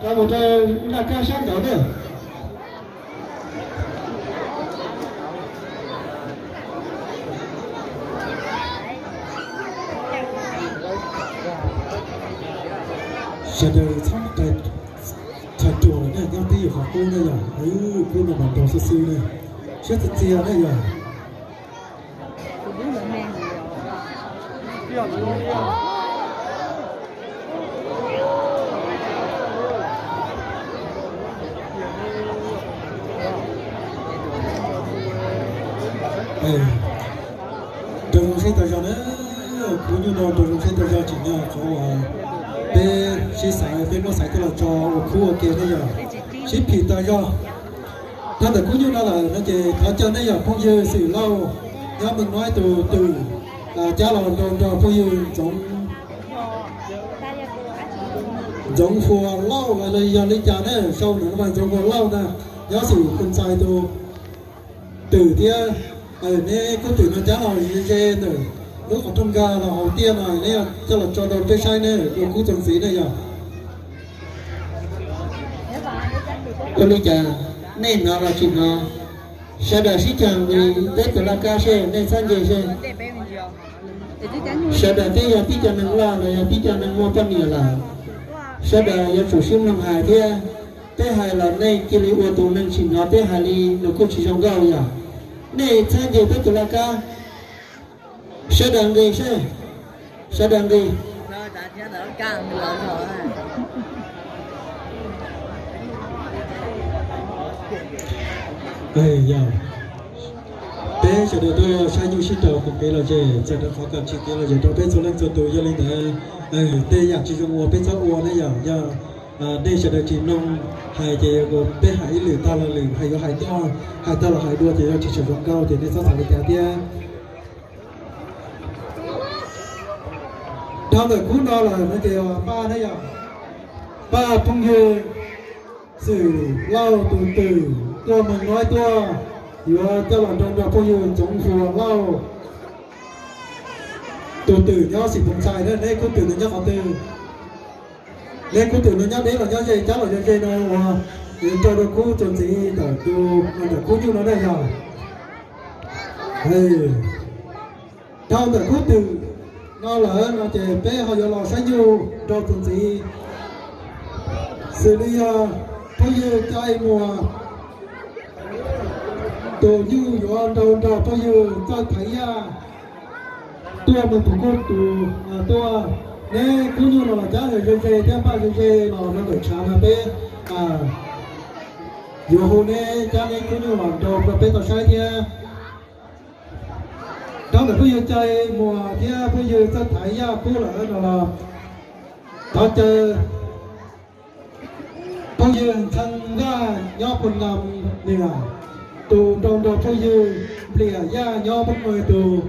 Rau mus rau laj kab sab nraud na. Sawv daws txhob tshais ruam lawm na, nyob peb yus qhov qub na yog, qub no mas nrog xwb xwb na, siab txias txias na yog. Rau zoo siab tag zog na, khub nyuj no rau zoo siab tag zog tsim nyog qhov uas peb sib xaiv, peb muab xaiv tuaj los tso ua khub ua ke na yog, sib phim tag zog. Dhau ntawm khub nyuj no lawm no ces thov caw nej yog phooj ywg Xwm Lauj nyob Meeg Nob tus twm cab los nrog nrog phooj ywg Ntxoov, Ntxoov Fua Lauj los yog li cas ne, sau ntawm no mas Ntxoov Fua Lauj ntag, nyob Xwm Phoos Xais tus twm thiab. Neb khub twm no cab los ze ze ntawm lub qhov rooj nkag los hauv tiaj no, neb coj los tso rau peb saib ne, ua khub txuas ntxiv ne yog. Ua li cas nej hnov los tsis hnov, sawv daws sib cav nqis teb tus laj kab seb, nej txhob nce seb. Sawv daws twb yog tib co neeg loj los yog tib co neeg muaj poj niam lawm, sawv daws yuav tsum sib mloog hais thiab. Peb hais los nej cia li ua tus neeg tsis hnov, peb hais li nws kuj tsis zoo nkauj yog. Nej txhob nce teb tus laj kab. Sawv daws nqis seb, sawv daws nqis. Peb sawv daws tuaj saib nyuj sib raug mus kev lom zem, txawm rau qhov kom tsis kev lom zem rau peb txhua leej txhua tus. Yog li ntawd, tej yam tsis zoo ua peb txhob ua ne yog. Yog nej sawv daws tsis mloog hais ces peb hais ib lwm tag los lwm, hais yuav hais tuaj, hais tag los hais dua ces yuav tsis tshua zoo nkauj ces nej txhob xav li cas thiab. Dhau ntawm khub no lawm no ces Paj ne yog, Paj phooj ywg Xwm Lauj tus twm tuaj Meeg Nob tuaj, yuav coj los nrog nrog phooj ywg Ntxoov Fua Lauj tus twm nyob Xwm Phoos Xais na. Neb khub twm no nyob qhov twg? Neb khub twm no nyob deb los nyob ze, cab los nyob ze no uas yuav rau rau khub txuas ntxiv ntawm tus, ntawm khub nyuj no ne yog. Dhau ntawm khub twm no lawm no ces peb ho yuav los saib nyuj nrau txuas ntxiv. Xws li yog phooj ywg Cai Muas tus nyuj yuav nrau nrog phooj ywg Txawj Thaiv Yaj tuaj mus pum kuj tus tuaj. Neb khub nyuj no los cab ze ze thiab Paj ze ze los no ntawm tshav no peb yuav hu neb cab neb khub nyuj los nrau rau peb tau saib thiab. Dhau ntawm phooj ywg Cai Muas thiab phooj ywg Txawj Thaiv Yaj pub lawm no los thov caw phooj ywg Ntxhee Vaj nyob Phu Nam Niam tus nrau nrog phooj ywg Npliam Yaj nyob Phu Nam tus.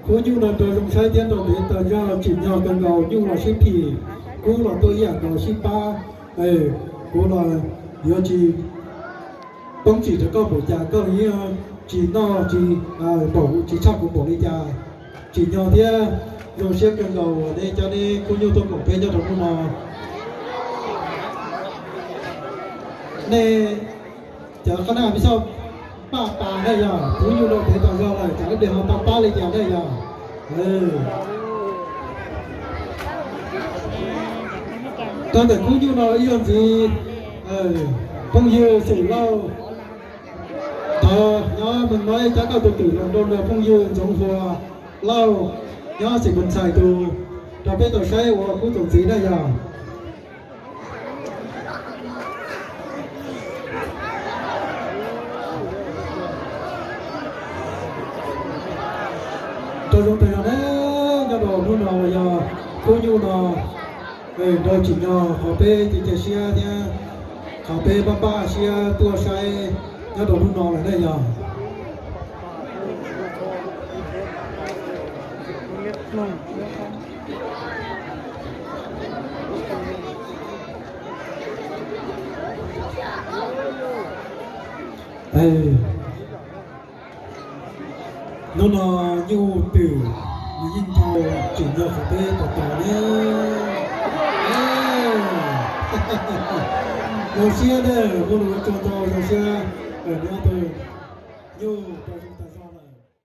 Khub nyuj no rau zoo saib thiab nrau ntev tag zog, tsim nyog kawg nkaus, nyuj los sib phim, kub los tuaj ib yam nkaus sib pab. Kuv los yuav tsis poob tsim rau koj npaum cas, koj yeej tsis noj tsis npaum, tsis tshaj kuv npaum li cas. Tsim nyog thiab zoo siab kawg nkaus uas nej cov neb khub nyuj tuaj koom peb nyob rau hnub no. Nej cov qhab naj peb xoj paj pas ne yog, khub nyuj no pem tas zog lawm, cas lub dej ho pab pab li cas ne yog. Rau ntawm khub nyuj no ib zaug ntxiv, phooj ywg Xwm Lauj, thov nyob Meeg Nob cab koj tus twm los nrau nrog phooj ywg Ntxoov Hua Lauj nyob Xwm Phoos Xais tus, rau peb tau saib ua khub txuas ntxiv na yog. Rau zoo tag zog na, nyob rau hnub no yog khub nyuj no, nrau tsim nyog qhov peb cia cia siab thiab qhov peb pab pab siab tuaj saib nyob rau hnub no lawm ne yog. Hnub no nyuj twm mas yeej tau tsim nyog qhov peb tos tos ne. Zoo siab na, muaj lus ua tsaug ntau, zoo siab nyob tau nyuj tau zoo tas.